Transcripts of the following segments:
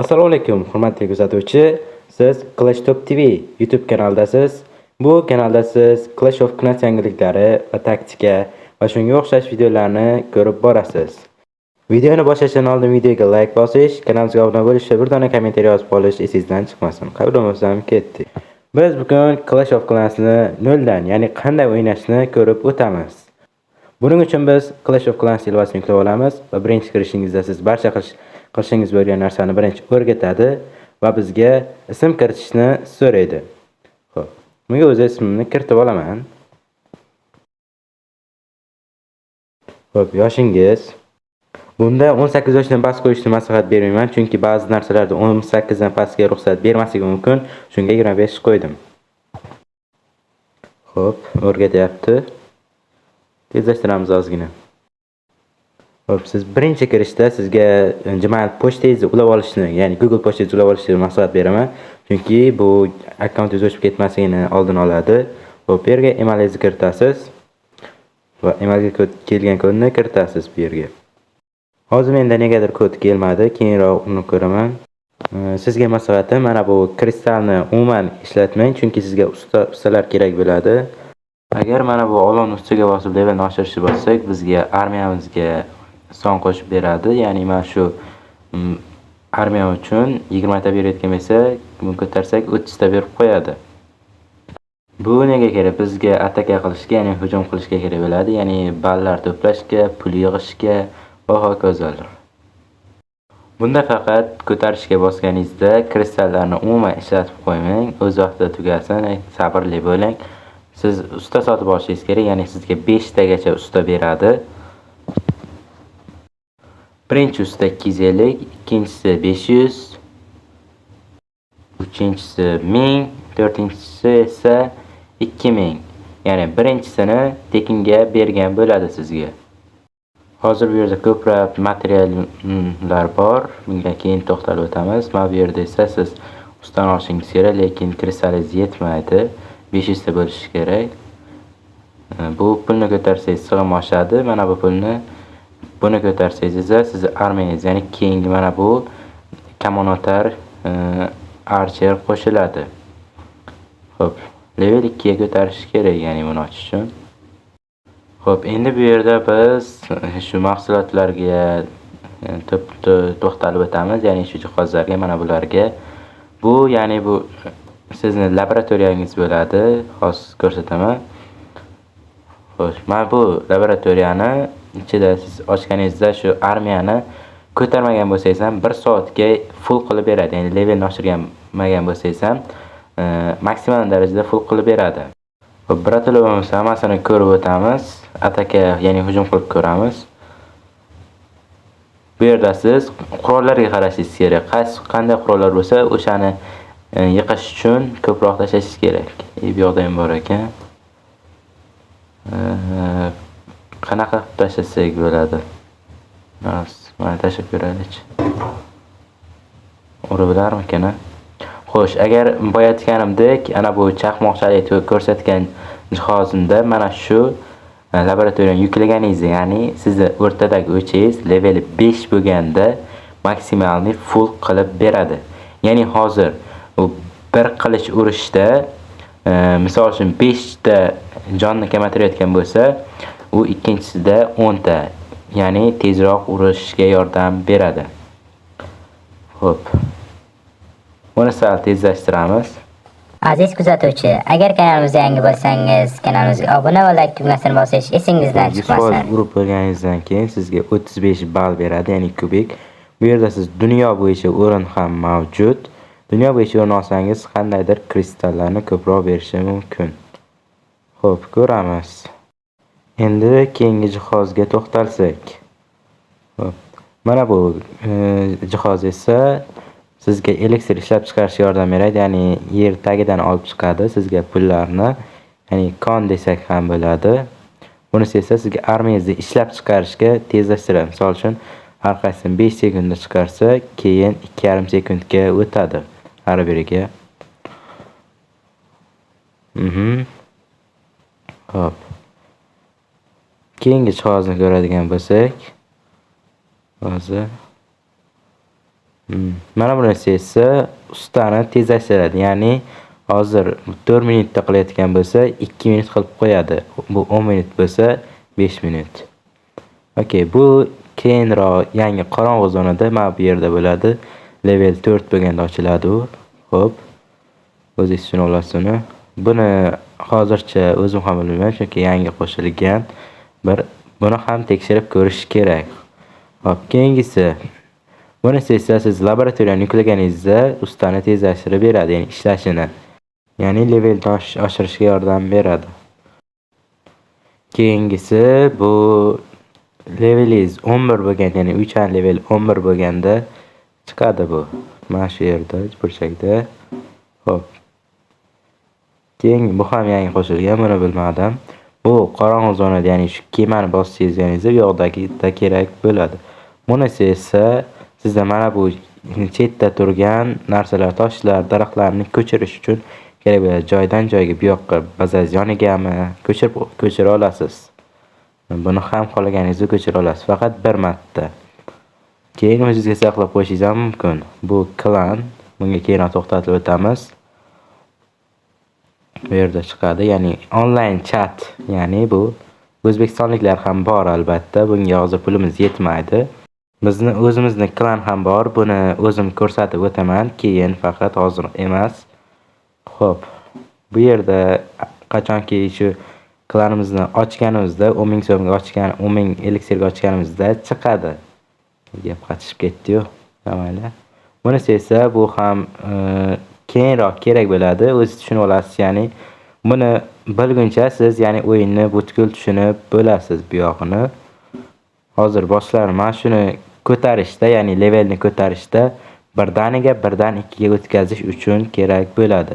Assalomu alaykum, hurmatli kuzatuvchi. Siz Clash Top TV YouTube kanalidasiz. Bu kanalda siz Clash of Clans yangiliklari va taktika va shunga o'xshash videolarni ko'rib borasiz. Videoni boshlashdan oldin videoga like bosish, kanalimizga obuna bo'lish va bir dona kommentariy yozib qolish esingizdan chiqmasin. Qabul bo'lmasam ketdik. Biz bugun Clash of Clansni noldan, ya'ni qanday o'ynashni ko'rib o'tamiz. Buning uchun biz Clash of Clans ilovasini yuklab olamiz va birinchi kirishingizda siz barcha qilishingiz bo'lgan narsani birinchi o'rgatadi va bizga ism kiritishni so'raydi. Xo'p, bunga o'z ismimni kiritib olaman. Xo'p, yoshingiz. Bunda 18 yoshdan past qo'yishni maslahat bermayman, chunki ba'zi narsalarda 18 dan pastga ruxsat bermasligi mumkin. Shunga 25 qo'ydim. Xo'p, o'rgatyapti. Tezlashtiramiz ozgina. Xo'p, siz birinchi kirishda sizga Gmail pochtangizni ulab olishni, ya'ni Google pochtangizni ulab olishni maslahat beraman. Chunki bu akkauntingiz o'chib ketmasligini oldini oladi. Xo'p, bu yerga emailingizni kiritasiz va emailga kod kelgan kodni kiritasiz bu yerga. Hozir menda negadir kod kelmadi, keyinroq uni ko'raman. Sizga maslahatim, mana bu kristalni umuman ishlatmang, chunki sizga ustalar kerak bo'ladi. Agar mana bu olovni ustiga bosib levelni oshirishni bossak, bizga armiyamizga son qo'shib beradi. Ya'ni mana shu armiya uchun 20 ta berayotgan bo'lsa, buni ko'tarsak 30 ta berib qo'yadi. Bu nega kerak? Bizga ataka qilishga, ya'ni hujum qilishga kerak bo'ladi, ya'ni ballar to'plashga, pul yig'ishga va hokazolar. Bunda faqat ko'tarishga bosganingizda kristallarni umuman ishlatib qo'ymang, o'z vaqtida tugasin, sabrli bo'ling. Siz usta sotib olishingiz kerak, ya'ni sizga 5 tagacha usta beradi. Birinchi usta 250, ikkinchisi 500, uchinchisi 1000, to'rtinchisi esa 2000. Ya'ni birinchisini tekinga bergan bo'ladi sizga. Hozir bu yerda ko'plab materiallar bor. Bunga keyin to'xtalib o'tamiz. Mana bu yerda esa siz ustani olishingiz kerak, lekin kristalingiz yetmaydi. 500 ta bo'lishi kerak. Bu pulni ko'tarsangiz sig'im oshadi. Mana bu pulni buni ko'tarsangiz esa sizni armiyangiz, ya'ni keyingi mana bu kamonotar archer qo'shiladi. Xo'p, level 2 ga ko'tarish kerak, ya'ni buni ochish uchun. Xo'p, endi bu yerda biz shu mahsulotlarga to'xtalib o'tamiz, ya'ni shu jihozlarga, mana bularga. Bu, ya'ni bu sizni laboratoriyangiz bo'ladi. Hozir ko'rsataman. Xo'sh, mana bu laboratoriyani ichida siz ochganingizda shu armiyani ko'tarmagan bo'lsangiz ham 1 soatga full qilib beradi. Ya'ni levelni oshirmagan bo'lsangiz ham maksimal darajada full qilib beradi. Xo'p, birato'la bo'lmasa hammasini ko'rib o'tamiz. Ataka, ya'ni hujum qilib ko'ramiz. Bu yerda siz qurollarga qarashingiz kerak. Qaysi qanday qurollar bo'lsa, o'shani yiqish uchun ko'proq tashlash kerak. Bu yoqda ham bor ekan. Qanaqa qilib tashlasak bo'ladi? Mana tashlab ko'raylikchi. Urib bilarmikin, a? Xo'sh, agar boya aytganimdek, ana bu chaqmoqchalik ko'rsatgan jihozimda mana shu laboratoriyani yuklaganingizda, ya'ni sizni o'rtadagi o'chingiz leveli 5 bo'lganda maksimalniy full qilib beradi. Ya'ni hozir u bir qilich urishda, misol uchun 5 ta jonni kamaytirayotgan bo'lsa, u ikkinchisida 10 ta, ya'ni tezroq urishga yordam beradi. Xo'p. Buni sal tezlashtiramiz. Aziz kuzatuvchi, agar kanalimizga yangi bo'lsangiz, kanalimizga obuna va like tugmasini bosish esingizdan 100% chiqmasin. Urib bo'lganingizdan keyin sizga 35 ball beradi, ya'ni kubik. Bu yerda siz dunyo bo'yicha o'rin ham mavjud. Dunyo bo'yicha o'rin olsangiz, qandaydir kristallarni ko'proq berishi mumkin. Xo'p, ko'ramiz. Endi keyingi jihozga to'xtalsak. Xo'p, mana bu jihoz esa sizga elektr ishlab chiqarishga yordam beradi, ya'ni yer tagidan olib chiqadi sizga pullarni, ya'ni kon desak ham bo'ladi. Bunisi esa sizga armiyangizni ishlab chiqarishga tezlashtiradi. Misol uchun, har qaysisini 5 sekundda chiqarsa, keyin 2,5 sekundga o'tadi har biriga. Xo'p. Keyingi jihozni ko'radigan bo'lsak, hozir Mana bunisi esa ustani tezlashtiradi. Ya'ni hozir 4 minutda qilayotgan bo'lsa, 2 minut qilib qo'yadi. Bu 10 minut bo'lsa, 5 minut. Okey, bu keyinroq yangi qorong'u zonada mana bu yerda bo'ladi. Level 4 bo'lganda ochiladi u. Xo'p. O'zingiz tushuna olasiz uni. Buni hozircha o'zim ham bilmayman, chunki yangi qo'shilgan. Bir buni ham tekshirib ko'rish kerak. Xo'p, keyingisi. Bunisi esa siz laboratoriyani yuklaganingizda ustani tezlashtirib beradi, ya'ni ishlashini. Ya'ni levelni oshirishga yordam beradi. Keyingisi bu levelingiz 11 bo'lganda, ya'ni 3 level 11 bo'lganda chiqadi bu. Mana shu yerda, burchakda. Xo'p. Keyin bu ham yangi qo'shilgan, buni bilmadim. Bu qorong'u zonada, ya'ni shu kemani bossangiz, bu yoqdagida kerak bo'ladi. Bunisi esa sizda mana bu chetda turgan narsalar, toshlar, daraxtlarni ko'chirish uchun kerak bo'ladi. Joydan joyga, bu yoqqa bazangiz yonigami ko'chirib ko'chira olasiz. Buni ham xohlaganingizni ko'chira olasiz, faqat bir marta. Keyin o'zingizga saqlab qo'yishingiz ham mumkin. Bu klan, bunga keyinroq to'xtatib o'tamiz. Bu yerda chiqadi, ya'ni onlayn chat, ya'ni bu o'zbekistonliklar ham bor albatta. Bunga hozir pulimiz yetmaydi. Bizni o'zimizni klan ham bor. Buni o'zim ko'rsatib o'taman, keyin, faqat hozir emas. Xo'p, bu yerda qachonki shu klanimizni ochganimizda, 10 ming so'mga ochgan, 10 ming eliksirga ochganimizda chiqadi. Gap qatishib ketdi-yu. Mayli. Bunisi esa bu ham keyinroq kerak bo'ladi. O'zingiz tushunib olasiz, ya'ni buni bilguncha siz, ya'ni o'yinni butkul tushunib bo'lasiz bu yog'ini. Hozir boshlar mana shuni ko'tarishda, ya'ni levelni ko'tarishda birdaniga birdan 2 ga o'tkazish uchun kerak bo'ladi.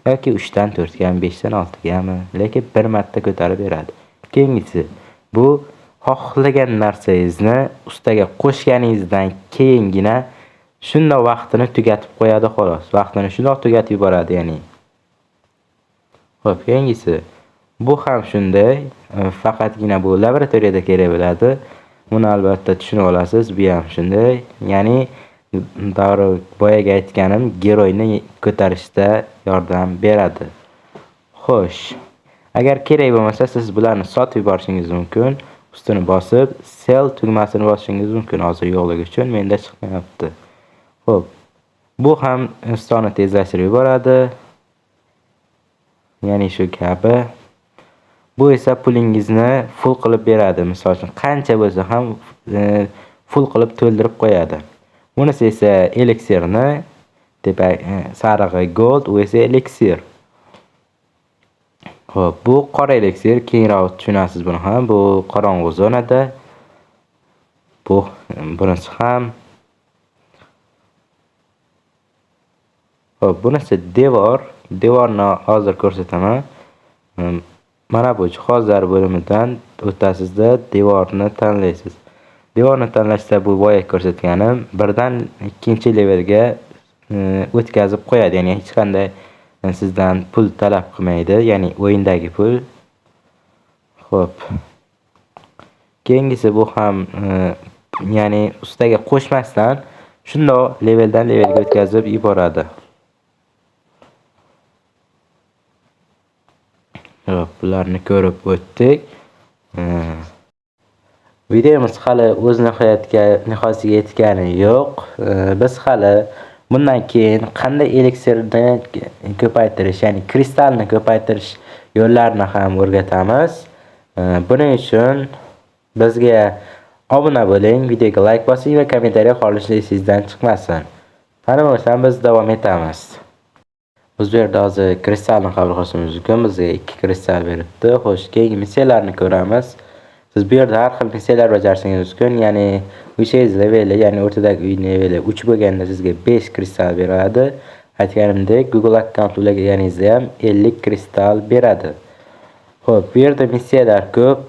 Yoki 3 dan 4 ga, 5 dan 6 gami, lekin bir marta ko'tarib beradi. Keyingisi bu xohlagan narsangizni ustaga qo'shganingizdan keyingina shundoq vaqtini tugatib qo'yadi xolos. Vaqtini shundoq tugatib yuboradi, ya'ni. Xo'p, keyingisi bu ham shunday, faqatgina bu laboratoriyada kerak bo'ladi. Buni albatta tushunib olasiz. Bu ham shunday. Ya'ni darrov boyagi aytganim geroyni ko'tarishda yordam beradi. Xo'sh, agar kerak bo'lmasa siz bularni sotib yuborishingiz mumkin. Ustini bosib, sell tugmasini bosishingiz mumkin. Hozir yo'qligi uchun menda chiqmayapti. Xo'p, bu ham ustani tezlashtirib yuboradi. Ya'ni shu kabi. Bu esa pulingizni full qilib beradi. Misol uchun qancha bo'lsa ham full qilib to'ldirib qo'yadi. Bunisi esa eliksirni, tepa sarig'i gold, u esa eliksir. Xo'p, bu qora eliksir, keyinroq tushunasiz buni ham. Bu qorong'u zonada. Bu bunisi ham. Xo'p, bunisi devor. Devorni hozir ko'rsataman. Mana bu jihozlar bo'limidan o'tasizda devorni tanlaysiz. Devorni tanlashda bu boya ko'rsatganim birdan ikkinchi levelga o'tkazib qo'yadi. Ya'ni hech qanday sizdan pul talab qilmaydi, ya'ni o'yindagi pul. Xo'p. Keyingisi bu ham ya'ni ustaga qo'shmasdan shundoq leveldan levelga o'tkazib yuboradi. Xo'p, bularni ko'rib o'tdik. Videomiz hali o'z nihoyasiga yetgani yo'q. Biz hali bundan keyin qanday eliksirni ko'paytirish, ya'ni kristalni ko'paytirish yo'llarini ham o'rgatamiz. Buning uchun bizga obuna bo'ling, videoga like bosing va kommentariya qoldirishni esingizdan chiqmasin. Qani bo'lsam biz davom etamiz. Biz bu yerda hozir kristalni qabul qilishimiz mumkin. Bizga 2 kristal beribdi. Xo'sh, keyingi missiyalarni ko'ramiz. Siz bu yerda har xil missiyalar bajarishingiz mumkin. Ya'ni 3 leveli, ya'ni o'rtadagi uy leveli 3 bo'lganda sizga 5 kristal beradi. Aytganimdek, Google akkaunt ulaganingizda ham 50 kristal beradi. Xo'p, bu yerda missiyalar ko'p,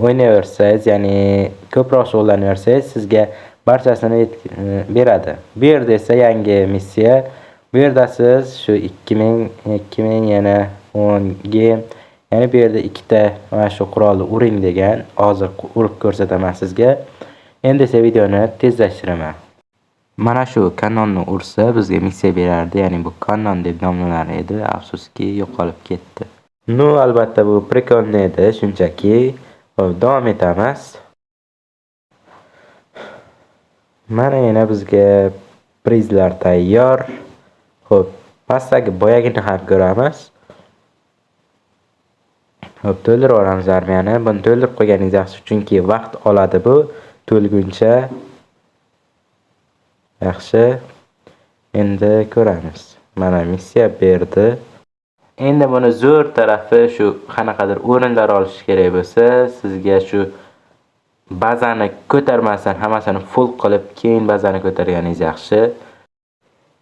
o'ynayversangiz, ya'ni ko'proq shug'ullanaversangiz sizga barchasini beradi. Bu yerda esa yangi missiya. Bu yerda siz shu 2000, 2000 yana 10 gem, ya'ni bu yerda ikkita mana shu qurolni uring degan, hozir urib ko'rsataman sizga. Endi esa videoni tezlashtiraman. Mana shu kanonni ursa bizga missiya berardi, ya'ni bu kanon deb nomlanar edi. Afsuski, yo'qolib ketdi. Ну, albatta bu прикольный edi, shunchaki. Xo'p, davom etamiz. Mana yana bizga prizlar tayyor. Xo'p, pastdagi boyagini ham ko'ramiz. Xo'p, to'ldirib yuboramiz armiyani. Buni to'ldirib qo'yganingiz yaxshi, chunki vaqt oladi bu to'lguncha. Yaxshi. Endi ko'ramiz. Mana missiya berdi. Endi buni zo'r tarafi shu qanaqadir o'rinlar olish kerak bo'lsa, sizga shu bazani ko'tarmasdan hammasini full qilib, keyin bazani ko'targaningiz yaxshi.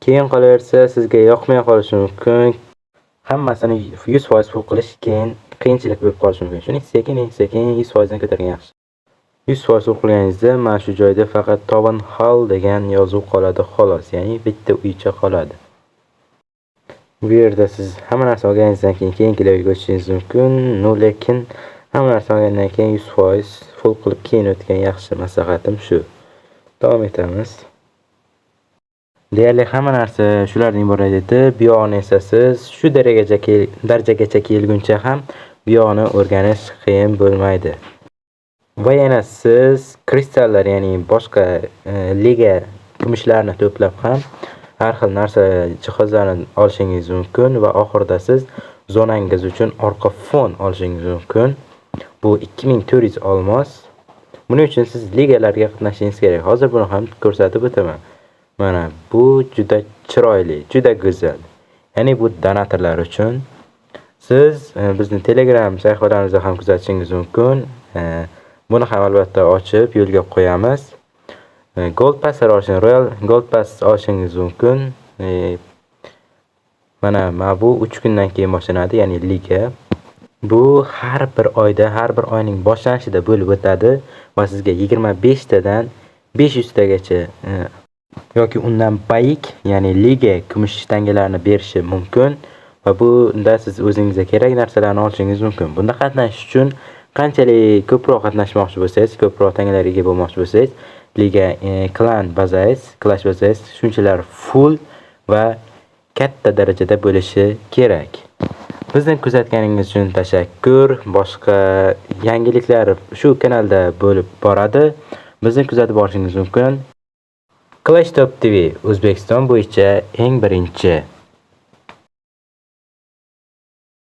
Keyin qolaversa sizga yoqmay qolishi mumkin. Hammasini 100% full qilish keyin qiyinchilik bo'lib qolishi mumkin. Shuni sekin-sekin 100% dan ko'targan yaxshi. 100% full qilganingizda mana shu joyda faqat Town Hall degan yozuv qoladi xolos, ya'ni bitta uycha qoladi. Bu yerda siz hamma narsa olganingizdan keyin keyingilarga o'tishingiz mumkin, no, lekin hamma narsa olgandan keyin 100% full qilib keyin o'tgan yaxshi, maslahatim shu. Davom etamiz. Deyarli hamma narsa shulardan iborat edi. Bu yog'ini esa siz shu darajagacha kelguncha ham bu yog'ini o'rganish qiyin bo'lmaydi. Va yana siz kristallar, ya'ni boshqa liga kumushlarni to'plab ham har xil narsa, jihozlarni olishingiz mumkin va oxirida siz zonangiz uchun orqa fon olishingiz mumkin. Bu 2400 olmos. Buning uchun siz ligalarga qatnashishingiz kerak. Hozir buni ham ko'rsatib o'taman. Mana bu juda chiroyli, juda go'zal. Ya'ni bu donatorlar uchun. Siz bizni Telegram sahifalarimizda ham kuzatishingiz mumkin. Buni ham albatta ochib yo'lga qo'yamiz. Gold Passlar olishingiz, Royal Gold Pass olishingiz mumkin. Mana bu 3 kundan keyin boshlanadi, ya'ni liga. Bu har bir oyda, har bir oyning boshlanishida bo'lib o'tadi va sizga 25 tadan 500 tagacha yoki undan bayik, ya'ni liga kumush tangalarni berishi mumkin va bunda siz o'zingizga kerak narsalarni olishingiz mumkin. Bunda qatnashish uchun qanchalik ko'proq qatnashmoqchi bo'lsangiz, ko'proq tangalarga ega bo'lmoqchi bo'lsangiz, liga klan bazangiz, clash bazangiz shunchalar full va katta darajada bo'lishi kerak. Bizni kuzatganingiz uchun tashakkur. Boshqa yangiliklar shu kanalda bo'lib boradi. Bizni kuzatib borishingiz mumkin. Clash Top TV O'zbekiston bo'yicha eng birinchi.